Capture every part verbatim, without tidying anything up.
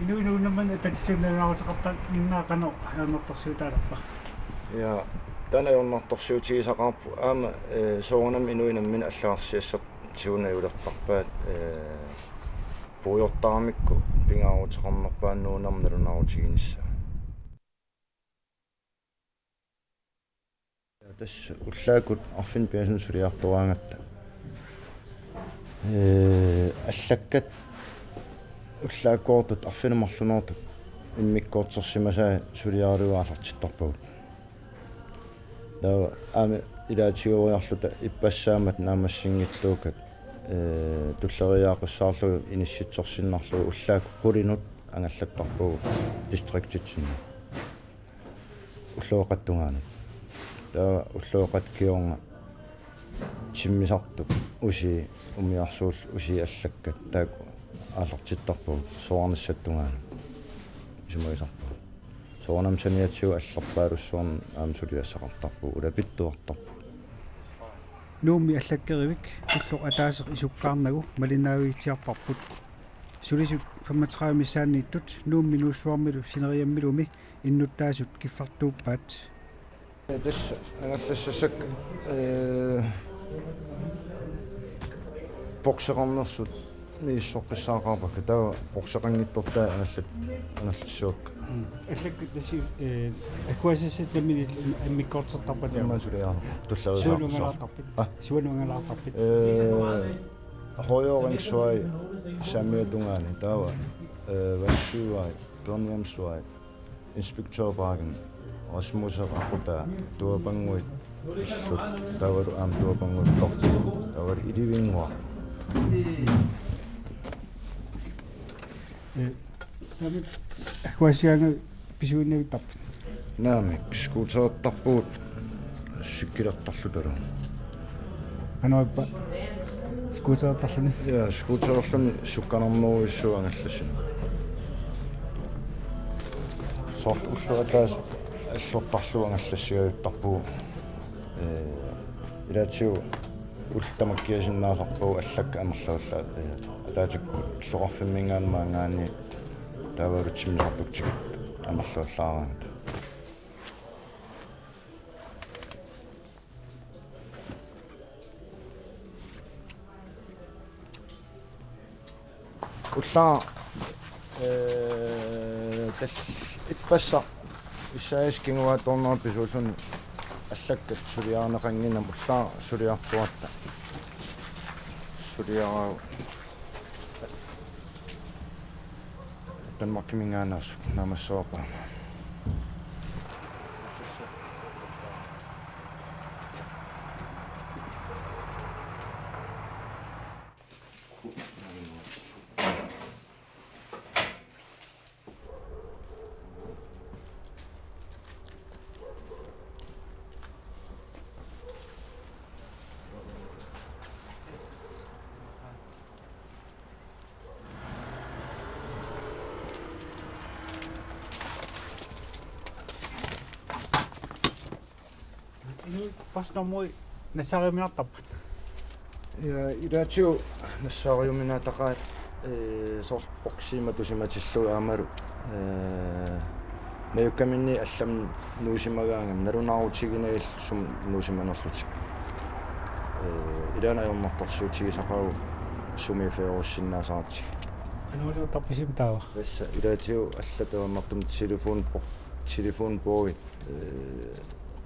Inuit Nuummi atatillugu nalunaaruteqartarninnera qanoq ajornartorsiutaalerpa? Ja, taanna ajornartorsiutigisaqaarput aamma, eh, soorunami inuit namminneq allagarsiassartik tigunajulertarpaat, eh, puigortaramikku pingaaruteqarnerpaat nuunnermi nalunaarutiginissaa. Tassa ullaakkut arfineq-pingasunut suliartoraangatta, ee, allakkat ullaakkoortut arfineq-marlunnoortut immikkoortorsimasai suliaralugu aallartittarpagut. Taava aamma ilaatigooriarluta ippassaammat naammassinngitsuukkat, ee, tulleriiaaqqissaarlugu inissitsorsinnarlugu ullaakkut qulinut angallattarpagut distriktitsinni. Ulloqeqqata tungaanut. Taava ulloqeqqata kingorna timmisartut usii umiarsuullu usii allakkat taakku aallartittarpagut soorunissat tungaanut. Isumagisarpagut. Soorunami saniatigut allerpaalussuarnik aamma suliassaqartarpugut, ulapittuartarpugut. Nuummi allakkerivik ulloq ataaseq isukkaarnagu malinnaavigitsiarparput. Sulisut femogtredive missaanniittut Nuummi Nuussuarmilu Sineriammilumi innuttaasut kiffartuuppaat. Tassa angallassasakka, ee, bokseqarnersut misissoqqissaaqaarpakka, taava bokseqanngitsortai angallat-, angallassavakka. Mm. Allakkat tassa, ee, agguaassassat namminneq immikkoortortarput. Immaqa suliaq. Tulleriiaaqqissaarlugu. Sualuangalaartarpit? Ah? Sualuangalaartarpit? Ee, H J Rengsuai Samiap tungaani, taava, ee, Valssuai, Børnehjemsuai, Inspektør Bakken, Rasmus Rakuta, Tuapannguit, Illut, taavalu aamma Tuapannguit Blok, taavalu Ilivinnguaq. Ee, taava agguaassigaangat pisuinnavittarpit? Naamik, skuuterertarpugut sikkilertarlutalu. Qanoq ippa skuuterertarluni? Ja, skuutererluni sukkanermorujussuaq angallassineq. Soorlu ulloq ataaseq allortarlugu angallassigajuttarpugut. Ee, ilaatigut ullut tamakkiasinnaasarpagut allakkat amerlavallaat, ee, ataatsikkut illoqarfimminngaanniit maanngaanniit taavalu timmisartut tikittut amerlavallaaraangata. Ullaaq, ee, tassa ippassaq S A S kinguaattoornera pisuulluni allakkat suliarineqannginnami ullaaq suliartuarta. Suliaraagut. Danmarkiminngaanneersut naammassivoq aamma. Inuit postnummerit nassaariuminartarpat? Ja, ilaatigut nassaariuminaataqaat, ee, soorlu boksiit matusimatillugu aammalu, ee, najukkaminni allamut nuusimagaangami nalunaarutiginagillu sumut nuusimanerlutik. Ee, ilaanni ajornartorsiutigisaqaagut sumiiffigerussinnaasaratsigu. Qanoq ajortarpisiuk taava? Tassa ilaatigut allat ajornartumik telefon bo-, telefonbogit, ee,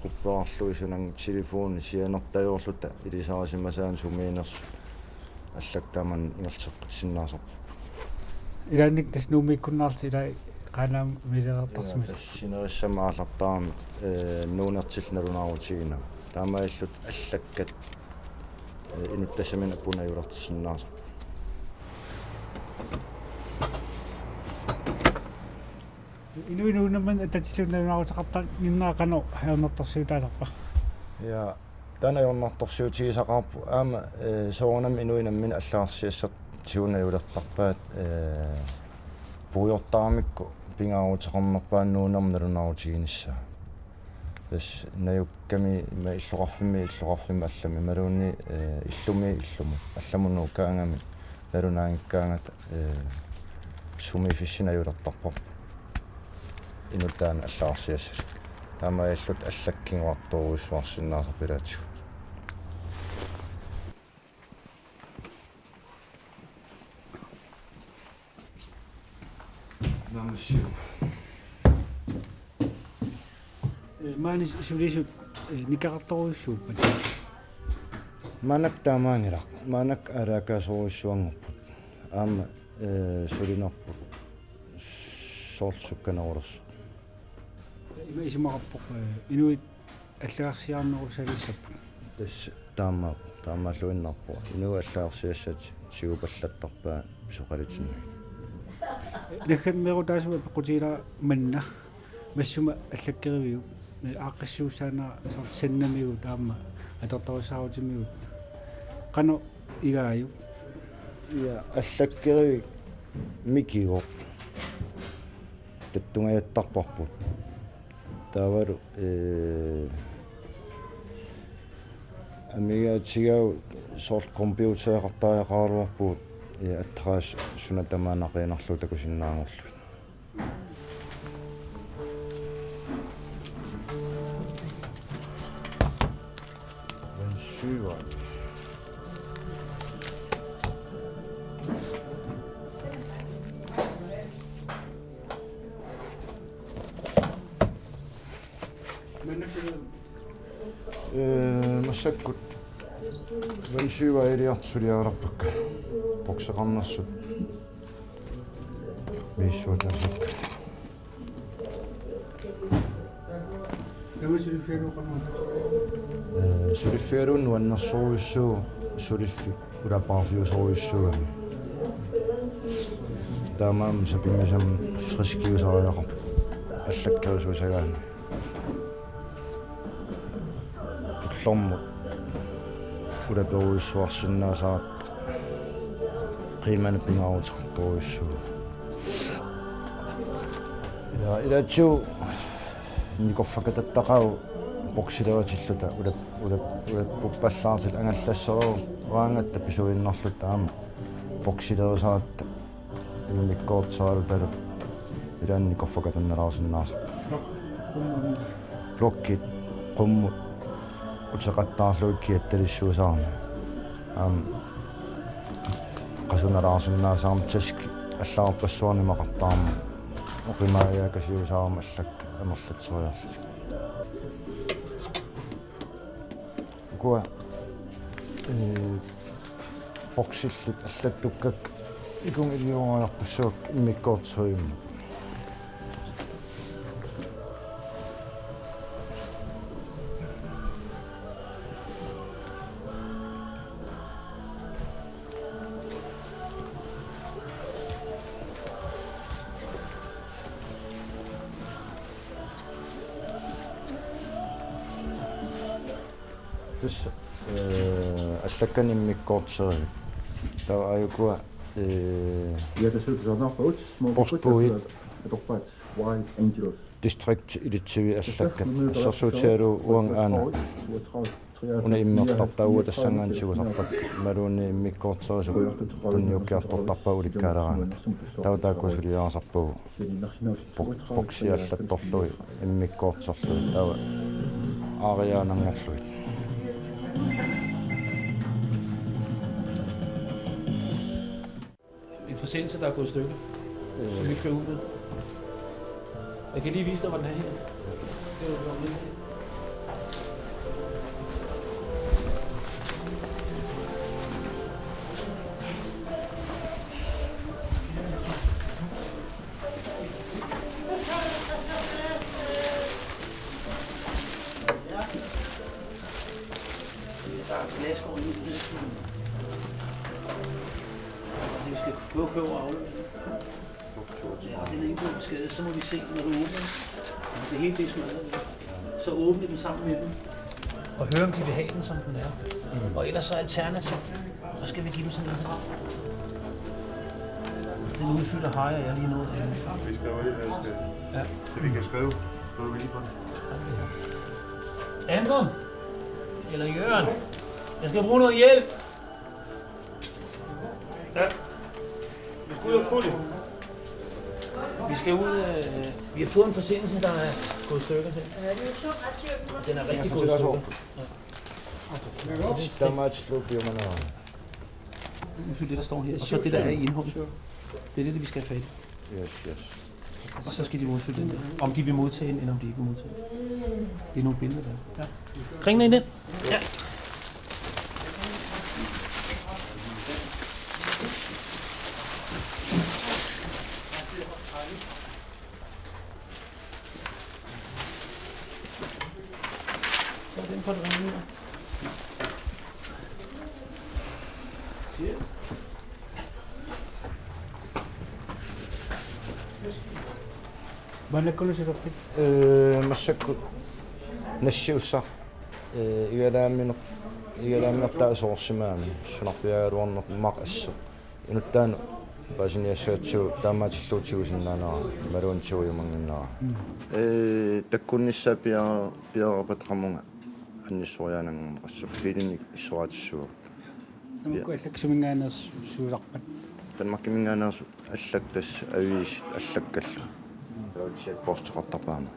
qupperarlugit sunanngilaq telefoni sianertajoorluta ilisarisimasaanik sumiinnersut allakkat tamanna ingerlateqqissinnaasarput. Ilaanni tassa Nuummiikkunnaarlutit ilai Qaanaami miilereertarsimasat. Ja, tassa sinerissami aallartarami, ee, nuunertillu nalunaarutiginagit. Taamaalillutik allakkat, ee, inuttassaminnik apuunneq ajulertissinnaasarput. Inuit Nuummi atatillugu nalunaaruteqartarninnera qanoq ajornartorsiutaalerpa? Ja, taanna ajornartorsiutigisaqaarput aamma, ee, soorunami inuit namminneq allagarsiassartik tigunajulertarpaat, ee, puigortaramikku pingaaruteqarnerpaat nuunnermi nalunaarutiginissaa. Tassa najukkami ima illoqarfimmi, illoqarfimmi allami imaluunniit, ee, illumi, illumut allamut nuukkaangami nalunaanngikkaangata, ee, sumiiffissinni ajulertarparput. Inuk taanna allagarsiassasut. Taamaalillutik allakkat kinguartorujussuarsinnaasarput ilaatigut. Number syv. Eh, maani sulisut, eh, nikaqartorujussuuppat? Maannakkut taamaanngilaq. Maannakkut aalaakaasorujussuanngorput. Aamma, eh, sulinerput soorlu sukkanerulersoq. Ima isumaqarpoq, eh, inuit allagarsiaarnerusalissapput. Tassa taamaappoq, taamaalluinnarpoq. Inuit allagarsiassat tigupallattarpaat pisoqalutinnagit. Naggameerutaasumik peqqutigilaarpat massuma allakkeriviuk, aaqqissuussaanera soorlu sannamigut aamma atortorissaarutimmigut. Qanoq igaajuk? Ja, allakkerivik mikigoq. Tattungajattarparput. Taavalu, eh, amigaatigaavut soorlu computereqartariaqaraluarpugut, eh, adresse suna tamaat naqiinnarlugu takusinnaanngorlugit. Vandsyveren. Eh, massakkut vandsyveriartut suliarilerpakka. Bokseqarnersut. Misissuataasakka. Eh, suliffigalugu nuannersorujussuuvoq, suliffik ulapaarfiusorujussuugami. Taamaammat sapinngisamik friskiusariaqarpoq allakkerisuusagaanni. Ullormut ulaperujussuarsinnaasarput qiimanik pingaaruteqartorujussuuvoq. Ja, ilaatigut nikorfakatattaqaaq boksilerutilluta ulap-, ulap-, ulappuppallaartut angallassaraangatta pisuinnarluta aamma boksilerusaratta immikkoortiseralutalu ilaanni nikorfakatannalaarsinnaasarput. Blokkit qummut uteqattaarlugit kiattalissuusarami. Aamma qasunalaarsinnaasarami taskit allagarpassuarnik imaqartarami. Oqimaagiakasiusarami allakkat amerlatseriarlutik. Ukua, eh, boksillit allattukkakka ikunngilioriarpassuakka immikkoortiterivimmut. Tassa, eh, allakkanik immikkoortiterivimmut. Taava aajukua, eh, Ja, tassa tusarnaarpagut, Porsbuit. Atorpaat Wild Angels. District ilitsi allakkat. Assersuutigalugu uanga aana una immertarpara, uanga tassanngaanniit tigusarpakka, imaluunniit immikkoortiterivimmut tunniukkiartortarpakka ulikkaaleraangata. Taava taakku suliarisarpagut. Bok-, boksiallattorlugit immikkoortiteriarlugit taava aariaananngorlugit. En forsendelse, der er gået i stykker, som vi kører ud med. Jeg kan lige vise dig, hvor den er her. Det er jo, hvor den er. Der er glasgården ude i den her side. Vi skal prøve at aflevere den. Ja, og den er inde på skade, så må vi se, når du åbner den. Det hele, det er smadret. Så åbne den sammen med dem. Og høre, om de vil have den, som den er. Mm. Og ellers så alternativt, så skal vi give dem sådan en her. Den udfylder higher, jeg lige nåede. Vi skal jo ikke, vi skal, ja, så vi kan skrive, skriver vi lige på den. Okay. Anton! Eller Jørgen! Jeg skal bruge noget hjælp! Ja. Vi skal ud og få det. Vi skal ud, øh, vi har fået en forseelse, der er gået i stykker til. Den er rigtig gået i stykker. Ja. Taamaatillugu piumanera. Udfylde det, der står her, og så det, der er i indholdet. Det er det, vi skal have fat i. Yes, yes. Og så skal de udfylde den der. Om de vil modtage den, eller om de ikke vil modtage den. Det er nogle billeder, der. Ja. Kring den. Ja. Så er den på den anden. Maannakkut silerpit? Ee, massakkut nassiussaq, ee, igalaaminer-, igalaaminertaa aserorsimagamik, sunarpiaagaluarnermut assut. Inuttaanut paasiniassagatsigu taamaatillugu tigusinnaanera imaluunniit tigujumaannginnera. Mm. Ee, takkunnissaa pia-, piareerpat qamunga annissoriaannanngorneqassaaq, filmik issoraatissuugut. Tamakku allakkat suminngaanneersuusarpat? Danmarkiminngaanneersut allakkat tassa aviisit allakkallu. Taava chatbotteqartarput aamma.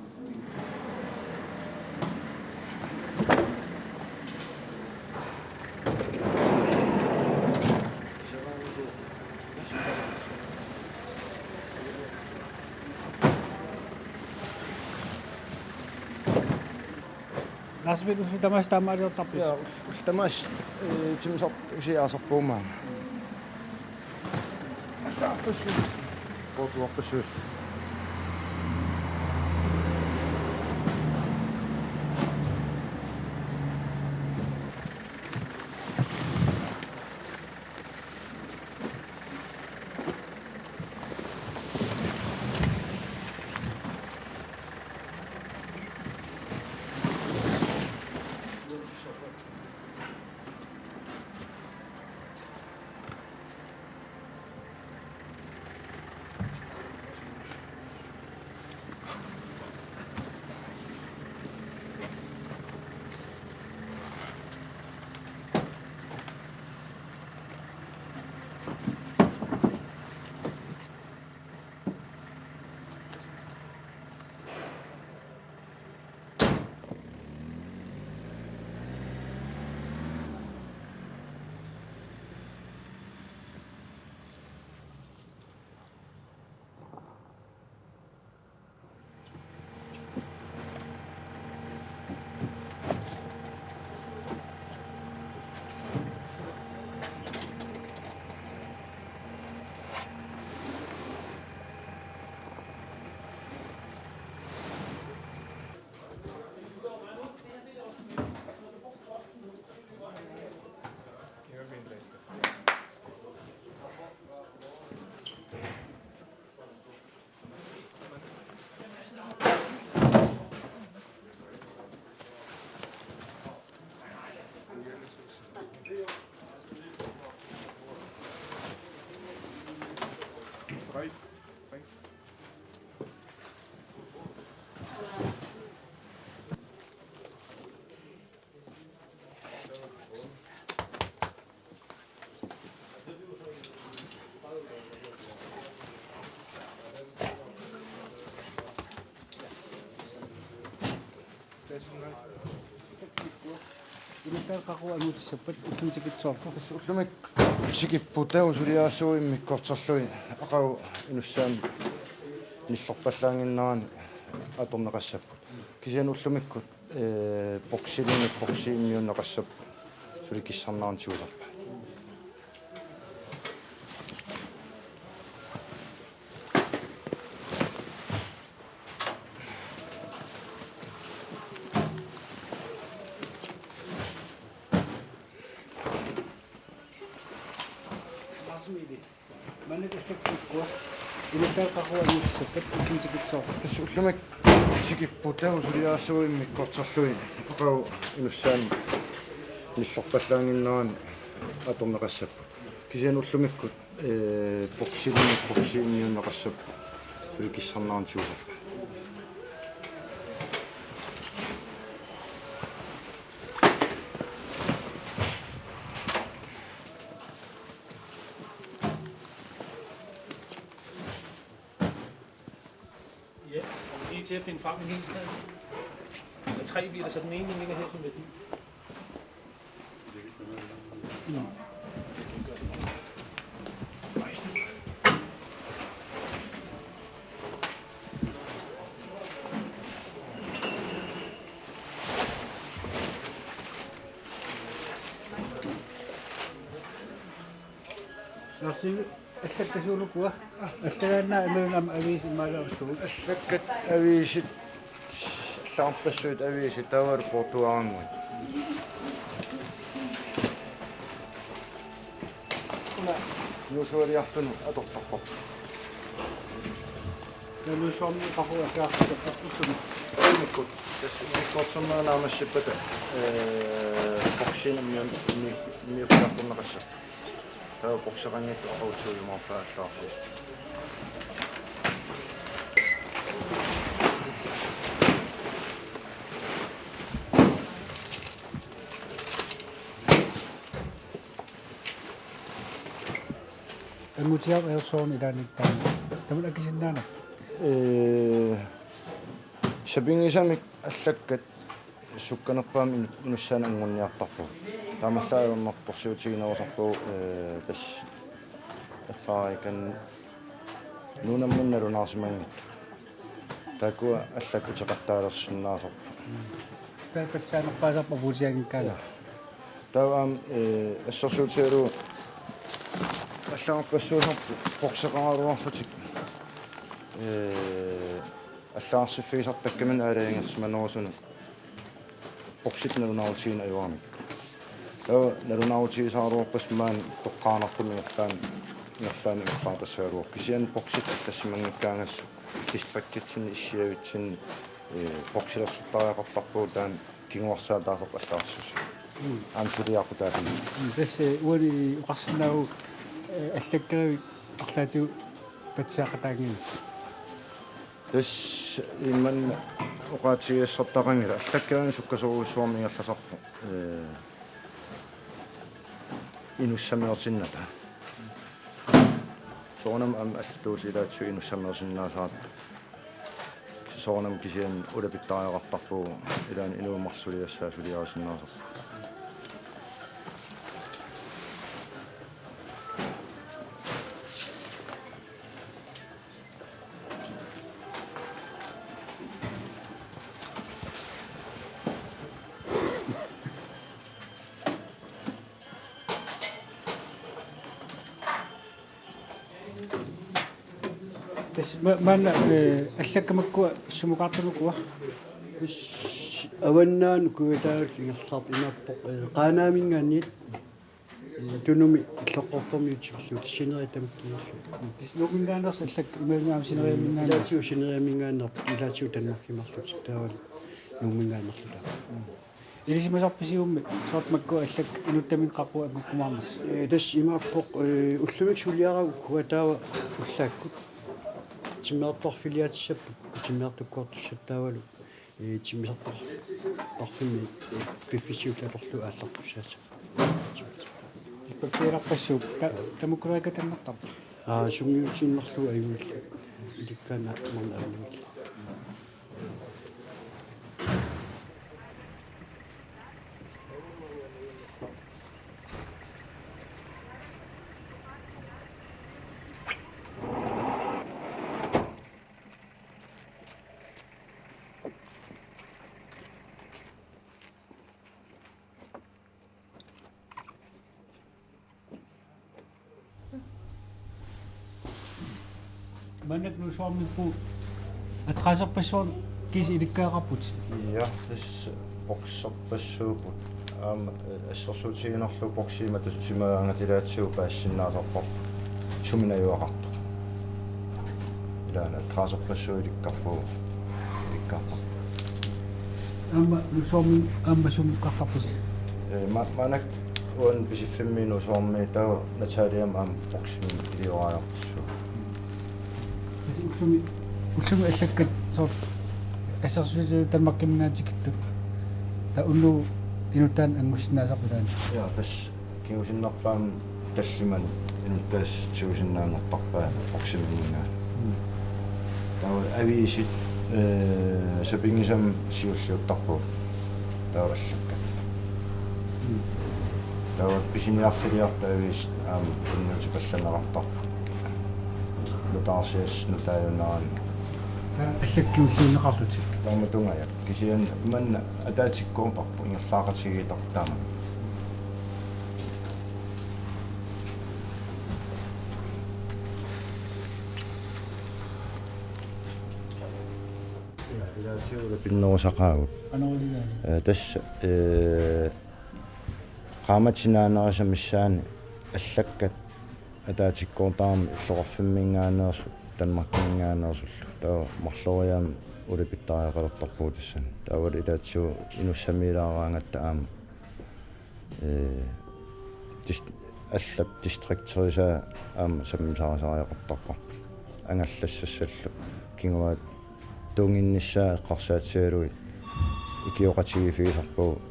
Lars Emil, ullut tamaasa taamaaliortarpisi? Ja, ullut tamaasa, ee, timmisartut usiaasarpuuma. Passuit. Passuit. Inuttaat qaqugu anguutissappat ullumi tikitsoorpoq? Tassa ullumi tikipput, taava suliassagutta immikkoortorlugit aqagu inussaanut nillorpallaannginnerani atorneqassapput. Kisianni ullumikkut, ee, boksilinnik boksi immiunneqassapput, suli kissarnerani tigusarpai. Maanna tassakkut inuttaat qaqugu anguutissappat ullumi tikitsoorpoq? Tassa ullumi tikipput, taava suliassagutta immikkoortorlugit aqagu inussaanut nillorpallaannginnerani atorneqassapput. Kisianni ullumikkut, ee, boksilinnik boksi immiunneqassapput, suli kissarnerani tigusarpai. Til at finde frem en hel tre biler, så den ene, den ligger her som værdi. Lars, allakkasuunukua? Allagaannaa imaluunniit aviisi imaalaarsuugut? Allakkat aviisit, allagarpassuit aviisit taavalu portuaranguit. Nuusualiartunut atortarpoq. Nalusoormi qaqugu allagarpassuit. Immikkoortorsimanermut naammassippata, ee, boksinik immiussiartorneqassaaq. Taava bokseqanngitsut aqagutsigu imaappoq allagarsimasoq. Angutiap ajorsoorneq ilaanni taanna. Tamanna akisinnaanerpa? Ee, sapinngisamik allakkat sukkanerpaamik inu-, inussaannik anguniartarpagut. Taamaallaat ajornartorsiutiginerusarpagut, ee, tassa erfarikan nunammun nalunaarsimanngitsut. Taakkua allakkat uteqattaalersinnaasarput. Taava tassaanerpaasarpoq puusianngikkaangat. Taava aamma, ee, assersuutigalugu allagarpassuusarput bokseqaraluarlutik, ee, allagarsiffigisartakkaminnik aalajangersimanerusunut boksit nalunaarutigineq ajoramikku. Taava nalunaarutigisaraluarpassi maani toqqaannartumik ingerlaannaq, ingerlaannaq ingerlaatassagaluarpoq. Kisianni boksit allassimanngikkaangassuk dispatchitsinni issiavitsinni, ee, boksilersortariaqartarpugut taanna kinguarsaataasoq allagarsuusoq. Mm. Aamma suliaqutaatimi. Mm, tassa, ee, uani oqarsinnaavugut, ee, allakkaavik arlaatigut patsisaaqataanngilaq. Tassa imanna oqaatigisassartaqanngilaq, allakkaavik sukkasoorujussuarmik ingerlasarpoq, ee, inussameertinnata. Soorunami aamma allatulli ilaatsuu inussameersinnaasarput. Soorunami kisianni ulapittariaqartarpugut ilaanni inuit marluk suliassaat suliarisinnaasarput. Tassa ma-, maanna, ee, allakkat makkua sumukaartunuku? Tassa avannaani kujataarlu ingerlaarpoq, imaappoq, ee, Qaanaaminngaanniit, ee, Tunumi illoqqortormiut tikillugu tassa sineriak tamakkiillu. Tassa Nuumminngaanneersut allakkat imaluunniit aamma sineriamminngaanneersut? Ilaatigut sineriamminngaanneersut, ilaatigut Danmarkimarlutik taavalu Nuumminngaanneerlutik. Ilisimasarpisi uummi soorlu makkua allakkat inuttaminnik qaqugu anngukkumaarnersut? Ee, tassa imaappoq, ee, ullumikkut suliarakkit uku taava ullaakkut timmisartorfiliaatissapput, timmisartukkoortussat taavalu, ee, timmisartorfimmi, ee, piffissap ulloq atorlugu aallartussaassapput. Ippakkuilarpassuup ta-, tamakku katannertarpa? Aa, sungiutiinnarlugu ajunngilaq. Ilikkaannaat marluk ajunngillat. Maannakkut Nuussuarmiippugut, adresserpassuarnik kiisa ilikkagaqarputit. Ja, tassa bokserpassuupput. Aamma, ee, assersuutigiinnarlugu boksiimata simagaangat ilaatigut paasisinnaasarpoq sumi najugaqartoq. Ilaana adresserpassuit ilikkarpugut. Ilikkarput. Aamma Nuussuarmi aamma sumukkartarpusi? Ee, ma-, maannakkut uani Pisiffimmi Nuussuarmi taava Nataliami aamma boksimi ilioraajartussuu. Tassa ullumi, ullumi allakkat soorlu assersuutigalugu Danmarkiminngaanniit tikittut. Taava unnugu inuttaanik angusinnaasarput taanna? Ja, tassa kingusinnerpaamik tallimanik inuttaasut tigusinnaanngortarpaat boksiminngaanniit. Mm. Taava aviisit Ee, sapinngisamik siulliuttarpugut taava allakkat. Taava pisiniarfiliartut aviisut aamma tunniuteqallaneqartarput. Nutaarsiassat nutaajunerani. Allakkiulluunneqarlutik. Taama tungajak. Kisianni manna ataatsikkoortarpoq ingerlaaqatigiittarpoq taama. Ilaatigut pinnerusaqaagut. Anorligaani. Ee, tassa, ee, qaammatit sinaanerisat missaanni allakkat ataatsikkoortarami illoqarfimminngaanneersut Danmarkiminngaanneersullu. Taava marloriaammik ulipittariaqalertarpugut tassani. Taava ilaatigut inussamiilaaraangatta aamma ee, dist-, allap distrikterisaa aamma sammisarisariaqartarparput. Angallassassallu kinguaat tunnginnissaa eqqarsaatigalugit ikioqatigiiffigisarpagut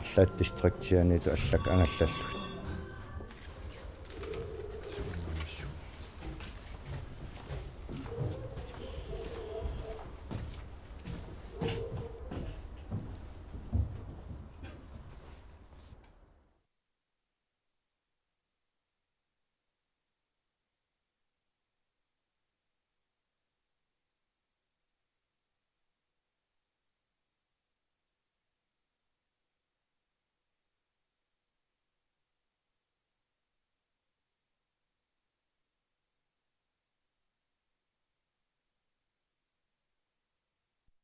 arlaat distriktianiittut allakkat angallallugit.